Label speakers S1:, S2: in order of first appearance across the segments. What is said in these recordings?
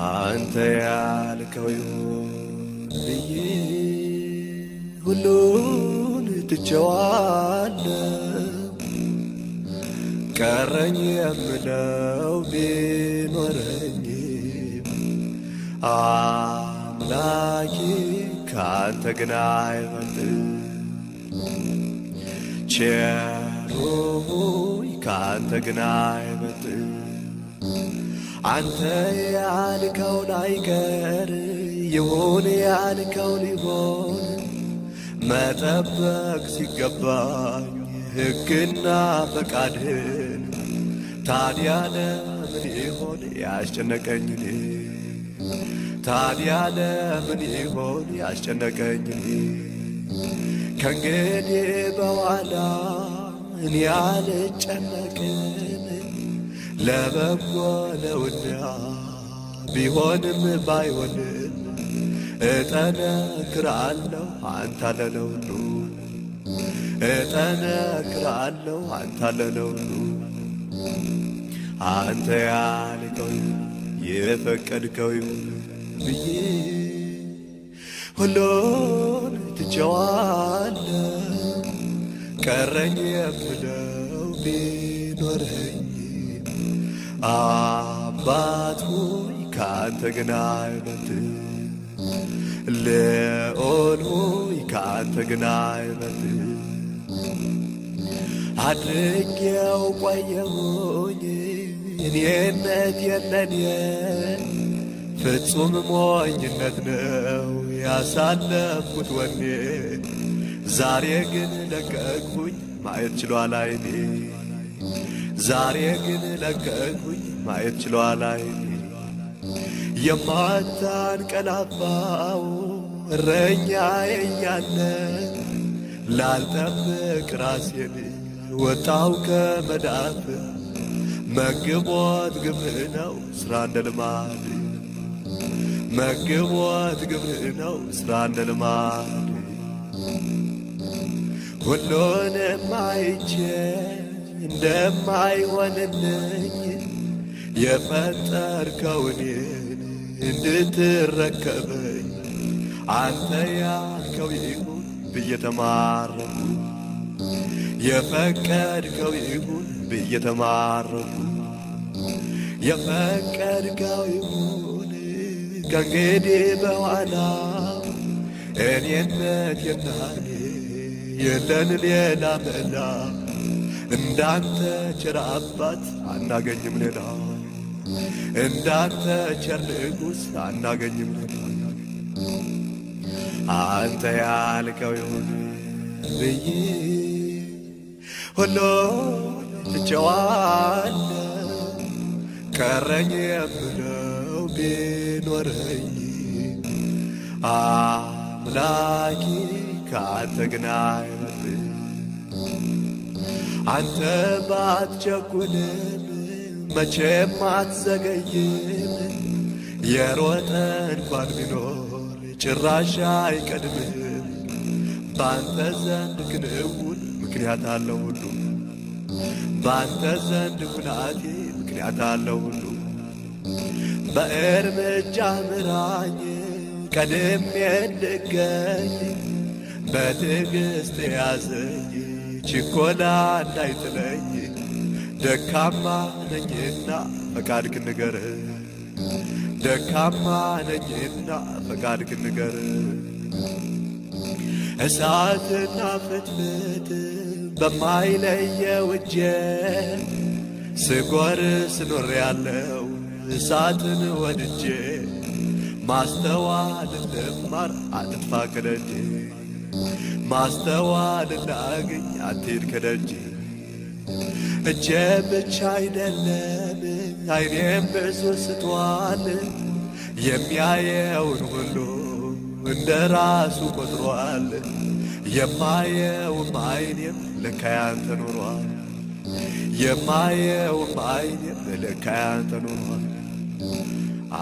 S1: አንተ ያልከው ይሁን ብዬ ሁሉን ትቼዋለሁ። ቀረኝ የምለው ቢኖረኝም አምላኬ ከአንተ ግን አይበልጥም። ቸሩ ሆይ ከአንተ ግን አይበልጥም። አንተ ያልከው ላይቀር ይሁን ያልከው ሊሆን መጠበቅ ሲገባኝ ሕግና ፈቃድህን ታዲያ ለምን ይሆን ያስጨነቀኝ እኔ? ታዲያ ለምን ይሆን ያስጨነቀኝ እኔ? ከእንግዲህ በኋላ እኔ አልጨነቅም፣ ለበጎ ነውና ቢሆንም ባይሆንም እጠነክራለሁ አንተ አለ ለሁሉ፣ እጠነክራለሁ አንተ አለ ለሁሉ። አንተ ያልከው ይሁን የፈቀድከው ይሁን ብዬ ሁሉን ትቼዋለሁ። ቀረኝ የምለው ቢኖረኝ አባት ሆይ ከአንተ ግን አይበልጥም። ልዑል ሆይ ከአንተ ግን አይበልጥም። አድርጌው ቆየሁኝ እኔነት የለኔ ፍጹም ሞኝነት ነው ያሳለፍኩት ወኔ። ዛሬ ግን ለቀቅሁኝ ማየት ችሏል ዓይኔ። ዛሬ ግን ለቀቅሁኝ ማየት ችሏል ዓይኔ። የማታንቀላፋው እረኛዬ እያለ ላልጠብቅ ራሴን ወጣው ከመዳፍ። መግቦት ግብር ነው ስራ እንደ ልማድ፣ መግቦት ግብር ነው ስራ እንደ ልማድ። ሁሉንም አይቼ እንደማይሆንልኝ የፈጠርከው እኔን እንድትረከበኝ አንተ ያልከው ይሁን ብዬ ተማረኩ። የፈቀድከው ይሁን ብዬ ተማረኩ። የፈቀድከው ይሁን ከእንግዲህ በኋላ እኔነት የናኔ የለን ሌላ መላ። እንዳንተ ቸር አባት አናገኝም ሌላ፣ እንዳንተ ቸር ንጉሥ አናገኝም ሌላ። አንተ ያልከው ይሁን ብዬ ሁሉን ትቼዋለሁ። ቀረኝ የምለው ቢኖረኝ አምላኬ ከአንተ ግን አይበልጥም። አንተ ባትቸኩልም መቼም አትዘገይም። የሮጠ እንኳን ቢኖር ጭራሽ አይቀድምህም። በአንተ ዘንድ ክንውን ምክንያት አለው ሁሉ፣ በአንተ ዘንድ ሁናቴ ምክንያት አለው ሁሉ። በእርምጃ ምራኝ ቀድሜ እንድገኝ፣ በትዕግስት ያዘኝ ችኮላ እንዳይጥለኝ። ደካማ ነኝና ፈቃድክን ንገር፣ ደካማ ነኝና ፈቃድክን ንገር። እሳትና ፍትፍት በማይለየው እጄ ስጎር ስኖር ያለው እሳትን ወድጄ ማስተዋልን ልማር አትጥፋ ከደጄ፣ ማስተዋልን ላግኝ አትሂድ ከደጄ። እጄ ብቻ አይደለም አይኔም ብዙ ስቷል፣ የሚያየውን ሁሉ እንደ ራሱ ቆጥሯል። የማየውም አይኔም ለካ ያንተ ኖሯል፣ የማየውም አይኔም ለካ ያንተ ኖሯል።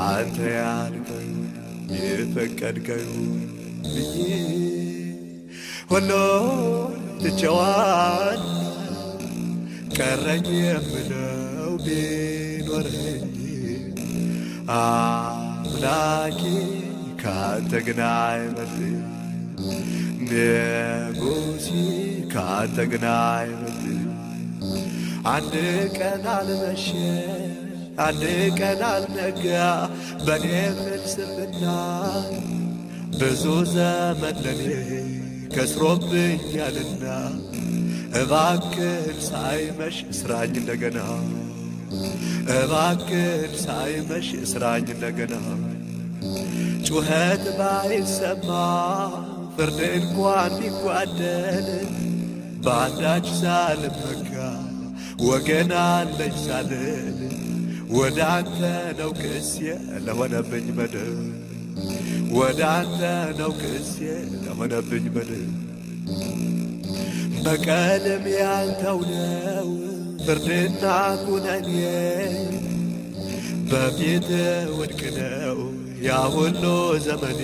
S1: አንተ ያልከው ይሁን የፈቀድከው ይሁን ብዬ ሁሉን ትቼዋለሁ። ቀረኝ የምለው ቢኖረኝ አምላኬ ካንተ ግን አይበልጥም፣ ንጉሴ ካንተ ግን አይበልጥም። አንድ ቀን አልመሸ፣ አንድ ቀን አልነጋ፣ በኔ ፍልስፍና ብዙ ዘመን ለኔ ከስሮብኛልና እባክህን ሳይመሽ ስራኝ እንደገና፣ እባክህን ሳይመሽ ስራኝ እንደገና። ጩኸት ባይሰማ፣ ፍርድ እንኳን ቢጓደል፣ በአንዳች ሳልመካ፣ ወገን አለኝ ሳልል፣ ወደ አንተ ነው ክሴ ለሆነብኝ በደል፣ ወደ አንተ ነው ክሴ ለሆነብኝ በደል። በቀልም ያንተው ነው ፍርድና ኩነኔ፣ በፊት ውድቅ ነው ያ ሁሉ ዘመኔ።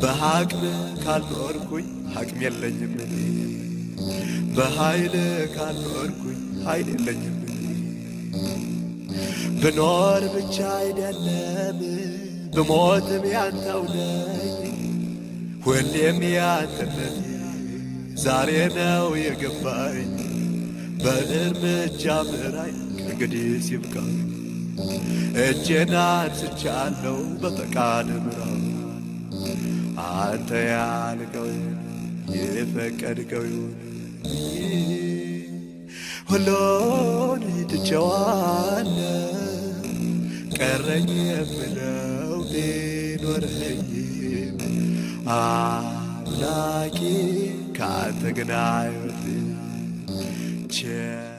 S1: በሐቅም ካልኖርኩኝ ሐቅም የለኝም እኔ፣ በኃይል ካልኖርኩኝ ኃይል የለኝም እኔ። ብኖር ብቻ አይደለም ብሞትም ያንተው ነኝ፣ ሁሌም ያንተነቴ ዛሬ ነው የገባኝ። በእርምጃ ምራኝ ከእንግዲህ ሲብቃኝ፣ እጄን አንስቻለሁ በፈቃድ ምራኝ። አንተ ያልከው ይሁን፣ የፈቀድከው ይሁን፣ ሁሉን ትቼዋለሁ። ቀረኝ የምለው ቢኖረኝም አምላኬ ካንተ ግን አይበልጥም። ቸር